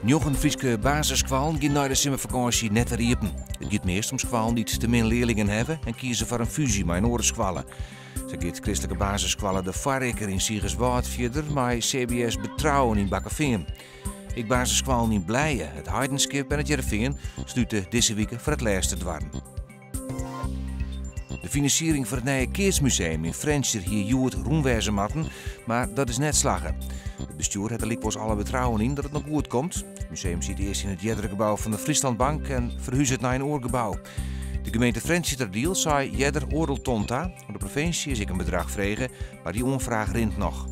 Njoggen Fryske basisskoallen gean nei de simmerfakânsje net wer iepen. It giet meast om skoallen dy't te min learlingen hawwe en kieze foar in fúzje mei in oare skoalle. Sa giet kristlike basisskoalle De Foareker yn Sigerswâld fierder mei CBS Betrouwen yn Bakkefean. Ek basisskoallen yn Blije, It Heidenskip en It Hearrenfean slute dizze wike foar it lêst de doarren. De finansiering foar it nije keatsmuseum yn Frjentsjer hie hjoed rûn wêze moatten, mar dat is net slagge. It bestjoer hat der lykwols alle betrouwen yn dat it noch goed komt. It museum siet earst yn it eardere gebou fan de Frieslandbank en ferhuzet nei in oar gebou. De gemeente Frjentsjerteradiel sei earder oardel ton ta. Oan de provinsje is ek in bedrach frege, mar dy oanfraach rint noch.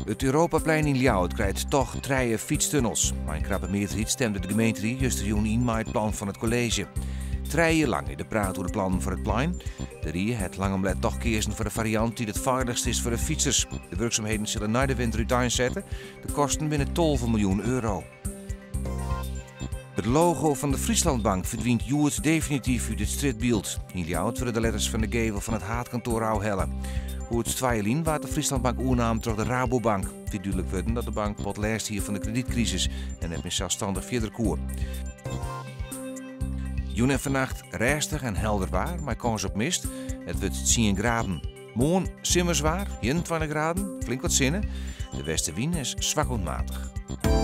It Europaplein yn Ljouwert krijt toch trije fytstunnels. Mei in krappe mearderheid stemde de gemeenterie justerjûn yn mei it plan fan it kolleezje. Trije jier lang is der praat oer de plannen foar it plein. De rie hat lang om let toch keazen foar de fariant dy't it feilichst is foar de fytsers. De wurksumheden sille nei de winter úteinsette. De kosten binne 12 miljoen euro. It logo fan de Frieslandbank ferdwynt hjoed definityf út it strjitbyld. Yn Ljouwert wurde de letters fan de gevel fan it haadkantoar ôfhelle. Goed twa jier lyn waard de Frieslandbank oernaam troch de Rabobank. It wie dúdlik wurden dat de bank bot lêst hie fan de kredytkrisis en net mear selsstannich fierder koe. Jûn en fannacht rêstich en helder waar mei kâns op mist. It wurdt tsien graden. Moarn simmerswaar, 21 graden, flink wat sinne. De westewyn is swak oant matich.